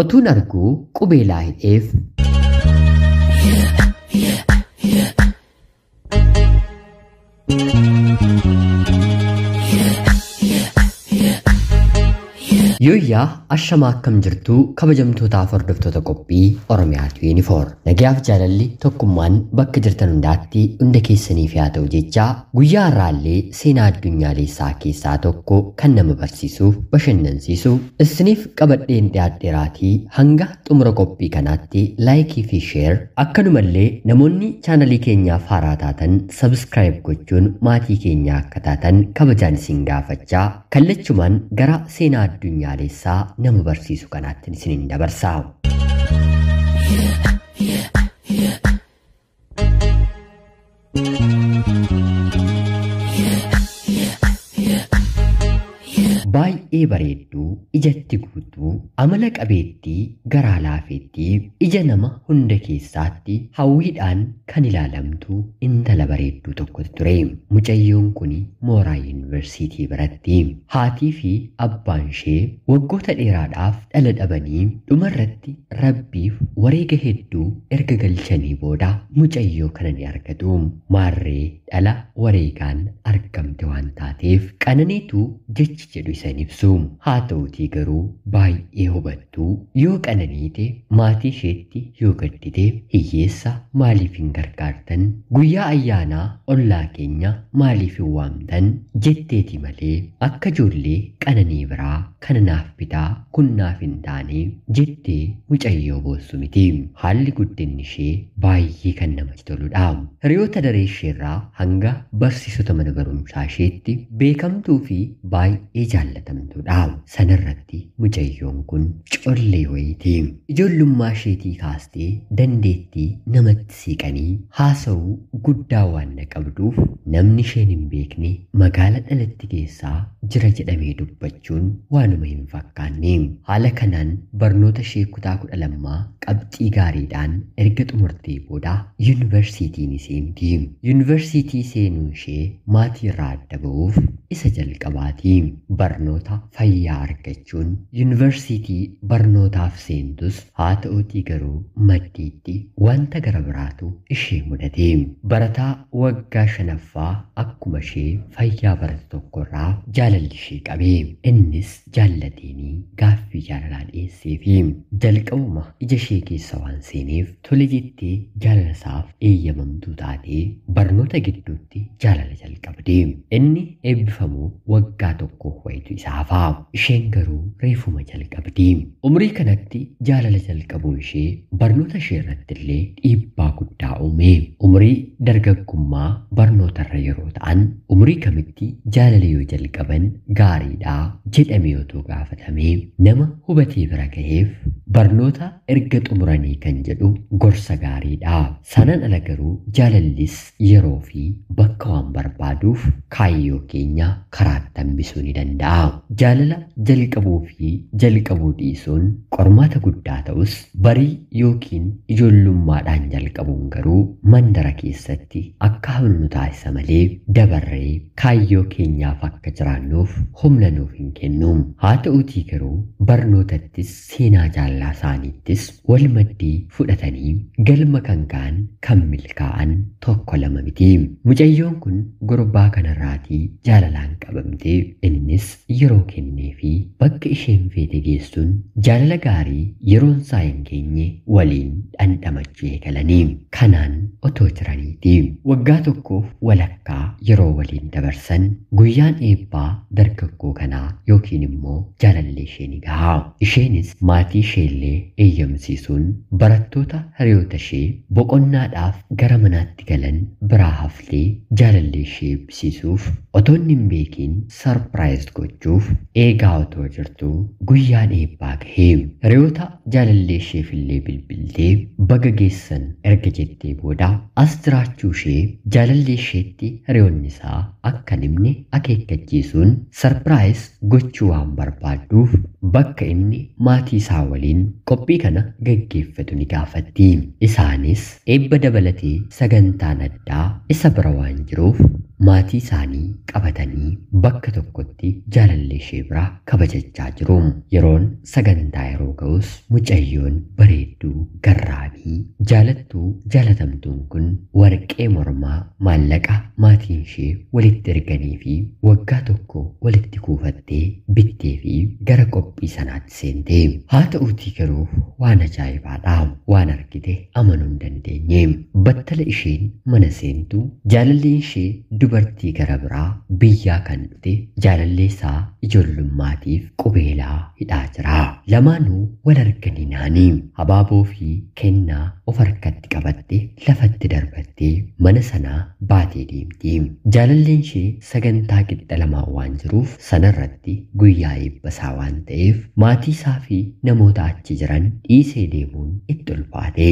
Otuun arguu qubeelaa hidheef. Yooyyaa ashamaa akkam jirtuu kabajamtootaaf hordoftoota qophii Oromiyaa 24. Nagayaaf jaalalli tokkummaan bakka jirtan hundaatti hunda keessaniif haa ta'u jechaa guyyaa har'aallee seenaa addunyaalessaa keessaa tokko kan nama barsiisuuf bashannansiisu isiniif qabadheen dhiyaadheeraatii hanga xumura qophii kanaatti laayikii fi sheer akkanumallee namoonni chaanalii keenyaaf haaraa taatan sabskraayib gochuun maatii keenyaa akka taatan kabajaan isin gaafachaa kallachumaan gara seenaa addunyaa addunyaaleessaa nama barsiisu kanaatti isiniin dabarsa. Baay'ee bareedduu, ijatti guutuu, amala qabeettii, garaa laafeettii, ija nama hunda keessaatti hawwiidhaan kan ilaalamtu intala bareedduu tokkotu ture. Mucayyoon kun mooraa yuunivarsiitii biratti haatii fi abbaan ishee waggoota dheeraadhaaf dhala dhabanii dhumarratti rabbiif wareega hedduu erga galchanii booda mucayyoo kana ni argatu. Maarree dhala wareegaan argamte waan taateef qananiitu jechi jedhu isa ibsu. Haa ta'utii garuu baay'ee hubattuu yoo qananiite maatii isheetti yoo gaddite hiyyeessa maaliif hin gargaartan, guyyaa ayyaanaa ollaa keenya maaliif hin waamtan jetteeti malee akka ijoollee qananii biraa kana naaf bitaa kun naaf hin taane jettee mucayyoo boossu miti. Haalli guddinni ishee baay'ee kan namatti toludha. Hiriyoota daree isheerraa hanga barsiisota mana barumsaa isheetti beekamtuu fi baay'ee jaallatamtuudha. Sanarratti mucayyoon kun collee wayiiti. Ijoollummaa isheetii kaastee dandeettii namatti siiqanii haasa'uu guddaa waan qabduuf namni isheen hin beekne magaala dhalatti keessaa jira jedhamee dubbachuun waanuma hin fakkaanne. Haala kanaan barnoota ishee kutaa 12 qabxii gaariidhaan erga xumurtee booda yuunivarsiitii ni seenti. Yuunivarsiitii seenuun ishee maatii irraa adda ba'uuf isa jalqabaati. Barnoota fayyaa argachuun yuunivarsiitii barnootaaf seentus haa ta'utii garuu maddiitti wanta gara biraatu ishee mudate. Barataa waggaa 5ffaa akkuma ishee fayyaa baratu tokkorraa jaalalli ishee qabe. Innis jaallateenii gaaffii jaalalaa dhiyeessee fi jalqabuma ija ishee keessa waan seeneef tole jettee jaalala isaaf eeyyamamtuu taatee barnoota gidduutti jaalala jalqabde. Inni eebbifamuu waggaa tokko wayitu isaa hafaa. Isheen garuu reefuma jalqabdi. Umrii kanatti jaalala jalqabuun ishee barnoota ishee irratti illee dhiibbaa guddaa uume. Umrii dargaggummaa barnootarra yeroo ta'an umrii kamitti jaalala yoo jalqaban gaariidha jedhamee otoo gaafatamee nama hubatee bira gaheef barnoota erga xumuranii kan jedhu gorsa gaariidha. Sanaan ala garuu jaalallis yeroo fi bakka waan barbaaduuf kaayyoo keenya karaatti hambisuu ni danda'a. Jaalala jalqabuu fi jalqabuu dhiisuun qormaata guddaa ta'us barii yookiin ijoollummaadhaan jalqabuun garuu mandara keessatti akka hafnu taasisa malee dabarree kaayyoo keenyaaf akka jiraannuuf humna nuuf hin kennu. Haa ta'utii garuu barnootattis seenaa jaalalaa isaaniittis wal maddii fudhatanii galma kan ga'an kan milkaa'an tokko lama miti. Mucayyoon kun gurbaa kanarraatii jaalalaan qabamtee innis yeroo kennee fi bakka isheen feete geessuun jaalala gaarii yeroon isaa hin geenye waliin dhandhamachuu eegalanii kanaan otoo jiraniiti. Waggaa tokkoof walakkaa yeroo waliin dabarsan guyyaan eebbaa dargaggoo kanaa yookiin immoo jaalallee ishee ni gaha. Isheenis maatii isheellee eeyyamsiisuun barattoota hiriyoota ishee boqonnaadhaaf gara manaatti galan biraa haftee jaalallee ishee eebbisiisuuf otoo inni hin beekiin sarpiraayiz gochuuf eegaa otoo jirtuu guyyaan eebbaa gahee. Hiriyoota jaalallee isheefillee bilbiltee baga geessan erga jettee booda as jiraachuu ishee jaalallee isheetti hiriyoonni isaa akka hin himne akeekkachiisuun sarpiraayiz gochuu waan barbaadduuf bakka inni maatii isaa waliin qophii kana gaggeeffatu ni gaafatti. Isaanis eebba dabalatee sagantaan addaa isa bira waan jiruuf maatii isaanii qabatanii bakka tokkotti jaalallee ishee biraa kabajachaa jiru. Yeroon sagantaa yeroo ga'us mucayyoon bareedduu garraamii jaalattuu jaalatamtuun kun warqee mormaa maallaqa maatiin ishee walitti erganii fi waggaa tokko walitti kuufattee bittee fi gara qophii sanaatti seente. Haa ta'uutii garuu waan ajaa'ibaadha. Waan argite amanuu hin dandeenye. Battala isheen mana seentu jaalalleen ishee dubartii gara biraa biyyaa kan dhufte jaalallee isaa ijoollummaatiif qubeelaa hidhaa jira. Lamaanuu wal arganii naanii habaaboo fi kennaa of harkatti qabatte lafatti darbattee mana sanaa baatee deemti. Jaalalleen ishee sagantaa qixxa lamaan waan jiruuf sanarratti guyyaa eebbasaa waan ta'eef maatii isaa fi namoota achi jiran dhiisee deemuun itti ulfaate.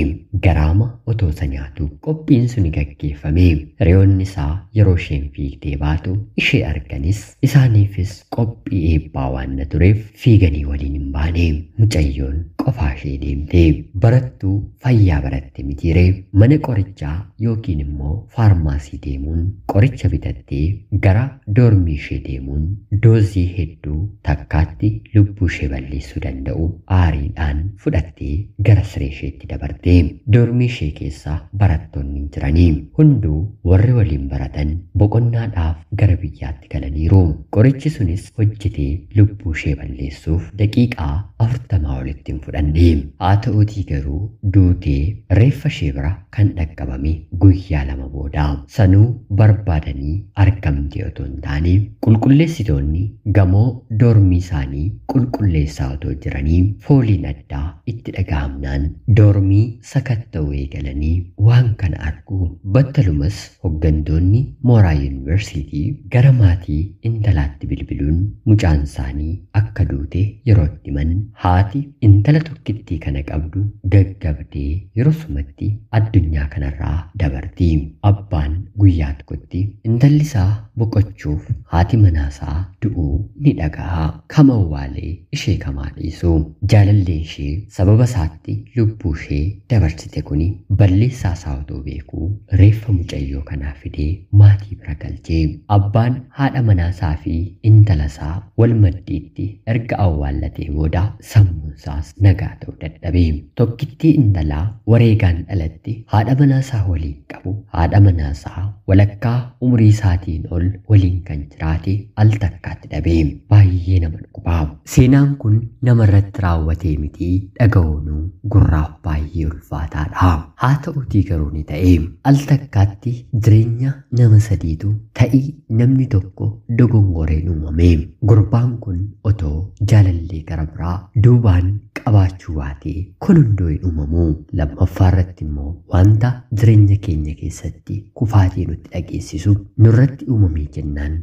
Garaama otoo isa nyaatu qophiin suni gaggeeffame. Hiriyoonni isaa yeroo isheen fiigdee baatu ishee arganis isaaniifis qophii eebbaa waan tureef fiiganii waliin hin baane. Mucayyoon qofaa ishee deemte. Barattuu fayyaa baratte mitiiree mana qorichaa yookiin immoo faarmaasii deemuun qoricha bitattee gara doormii ishee deemuun doozii hedduu takkaatti lubbuu ishee balleessuu danda'u aariidhaan fudhattee gara siree isheetti dabarte. Doormii ishee keessa barattoonni hin jiranii. Hunduu warri waliin baratan boqonnaadhaaf gara biyyaatti galaniiru. Qorichi sunis hojjetee lubbuu ishee balleessuuf daqiiqaa 40 olitti hin fudhanne. Haa ta'uutii garuu duutee reeffa ishee bira kan dhaqqabame guyyaa 2 booda. Sanuu barbaadanii argamte otoo hin taane qulqulleessitoonni gamoo doormii isaanii qulqulleessaa otoo jiranii fooliin addaa itti dhaga'amnaan doormii sakatta'uu eegalanii waan kana argu. Battalumas hooggantoonni mooraa yuunivarsiitii gara maatii intalaatti bilbiluun mucaan isaanii akka duute yeroo itti himan haati intala tokkittii kana qabdu gaggabdee yeroo sumatti addunyaa kanarraa dabarti. Abbaan guyyaa tokkotti intalli isaa boqochuuf haati manaasaa du'uu ni dhaga'a. Kam awwaalee ishee kamaa dhiisu. Jaalalleen ishee sababa isaatti lubbuu ishee dabarsite kuni balleessaa isaa otoo beekuu reeffa mucayyoo kanaa fidee maatii bira galchee. Abbaan haadha manaasaa fi intala isaa wal maddiitti erga awwaallatee booda sammuun isaas nagaa ta'uu dadhabe. Tokkittii intalaa wareegaan dhalatti haadha manaasaa waliin qabu haadha manaasaa walakkaa umurii isaatiin ol waliin kan jiraate al takkaatti dhabe. Baay'ee nama dhukkuba. Seenaan kun namarratti raawwatee miti dhaga'uun gurraaf baay'ee ulfaataadha. Haa ta'uutii garuu ni ta'e. Al takkaatti jireenya nama sadiitu ta'ii namni tokko dogongoreen uumame. Gurbaan kun otoo jaalallee gara biraa duubaan qabaachuu baatee kun hunduu hin uumamu. Lammaffaa irratti immoo wanta jireenya keenya keessatti kufaatii nutti dhageessisu nurratti uumamee jennaan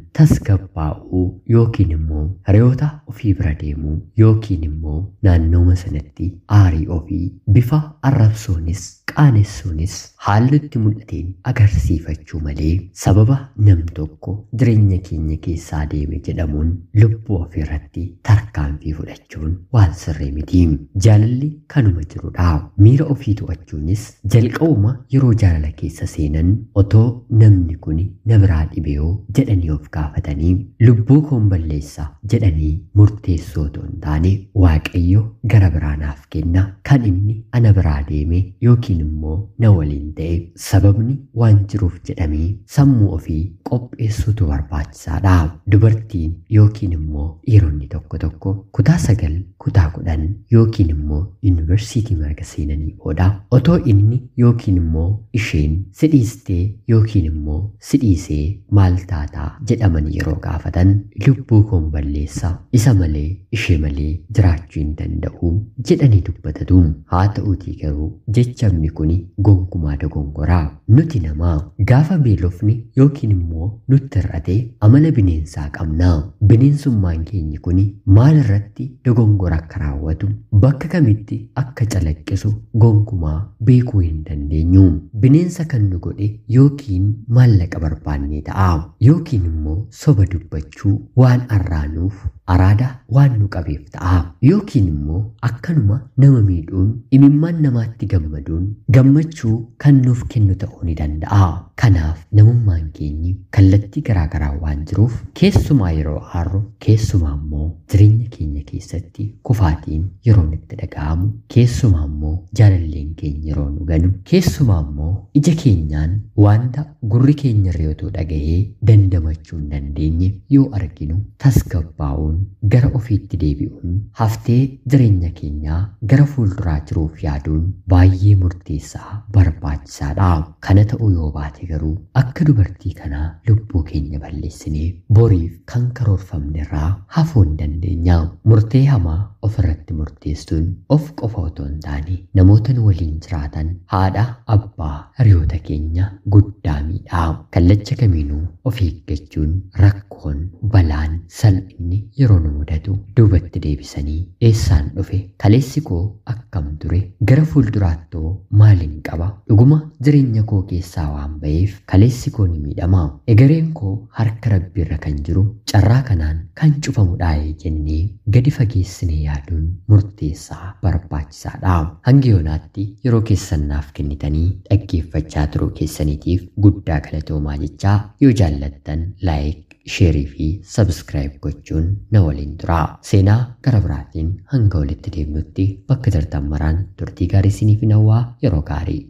tasgabbaa'uu yookiin immoo hiriyoota ofii bira deemuu yookiin immoo naannooma sanatti aarii ofii bifa arrabsoonis qaanessuunis haalli itti mul'ateen agarsiifachuu malee sababa nam tokko jireenya keenya keessaa deeme jedhamuun lubbuu ofiirratti tarkaanfii fudhachuun waan sirrii miti. Jaalalli kanuma jirudha. Miira ofii to'achuunis jalqabuma yeroo jaalala keessa seenan otoo namni kun na biraa dhibee jedhanii of gaafatanii lubbuu koon balleessa jedhanii murteessoo otoo hin taane Waaqayyo gara biraa naaf kenna kan inni ana biraa deeme yookiin immoo na waliin ta'e sababni waan jiruuf jedhamee sammuu ofii qopheessuutu barbaachisaadha. Dubartiin yookiin immoo dhiironni tokko tokko kutaa 9, kutaa 10 yookiin immoo yuunivarsiitii marga seenanii booda otoo inni yookiin immoo isheen si dhiistee yookiin immoo si dhiisee maal taataa jedhaman yeroo gaafatan lubbuu koon balleessa isa malee ishee malee jiraachuu hin danda'u jedhanii dubbatatu. Haa ta'uutii garuu jechamni kun gonkumaa dogongoraa. Nuti namaa gaafa beelofni yookiin immoo nutti hir'ate amala bineensaa qabna. Bineensummaan keenya kun maal irratti dogongora akka raawwatu bakka kamitti akka calaqqisu gonkumaa beekuu hin dandeenyu. Bineensa kan nu godhe yookiin maallaqa barbaannee ta'a yookiin immoo soba dubbachuu waan arraanuuf Araada waan nu qabeef ta'a. Yookiin immoo akkanuma nama miidhuun, imimmaan namaatti gammaduun gammachuu kan nuuf kennu ta'uu ni danda'a. Kanaaf namummaan keenyi kallattii garaagaraa waan jiruuf keessumaa yeroo aarru, keessumaa immoo jireenya keenya keessatti kufaatiin yeroo nutti dhaga'amu, keessumaa immoo jaalalleen keenya yeroo nu ganu, keessumaa immoo ija keenyaan wanta gurri keenya irra otoo dhagahee dandamachuu hin dandeenye yoo arginu tasgabbaa'uun gara ofiitti deebi'uun haftee jireenya keenyaa gara fuulduraa jiruuf yaaduun baay'ee murteessaa barbaachisaadha. Kana ta'uu yoo baate garuu akka dubartii kanaa lubbuu keenya balleessinee boriif kan karoorfamne irraa hafuu hin dandeenya. Murtee hamaa ofirratti murteessuun of qofa otoo hin taane namoota nu waliin jiraatan haadha, abbaa, hiriyoota keenya guddaa miidha. Kallacha kamiinuu of eeggachuun rakkoon, balaan, salphinni yeroo nu mudatu duubatti deebisanii eessaan dhufe, kaleessi koo akkam ture, gara fuulduraattoo maaliin qaba, dhuguma jireenya koo keessaa waan ba'eef kaleessi koo ni miidhama, egereen koo harka rabbiirra kan jiru carraa kanaan kan cufamudhaa jennee gadi fageessinee yaaduun murteessaa barbaachisaadha. Hanga yoonaatti yeroo keessan naaf kennitanii dhaggeeffachaa turuu keessaniitiif guddaa galatoomaa jechaa yoo jaallattan like, share fi subscribe gochuun na waliin tura. Seenaa gara biraatiin hanga walitti deemnutti bakka jirtan maraan turtii gaarii isiniif hawwaa yeroo gaarii.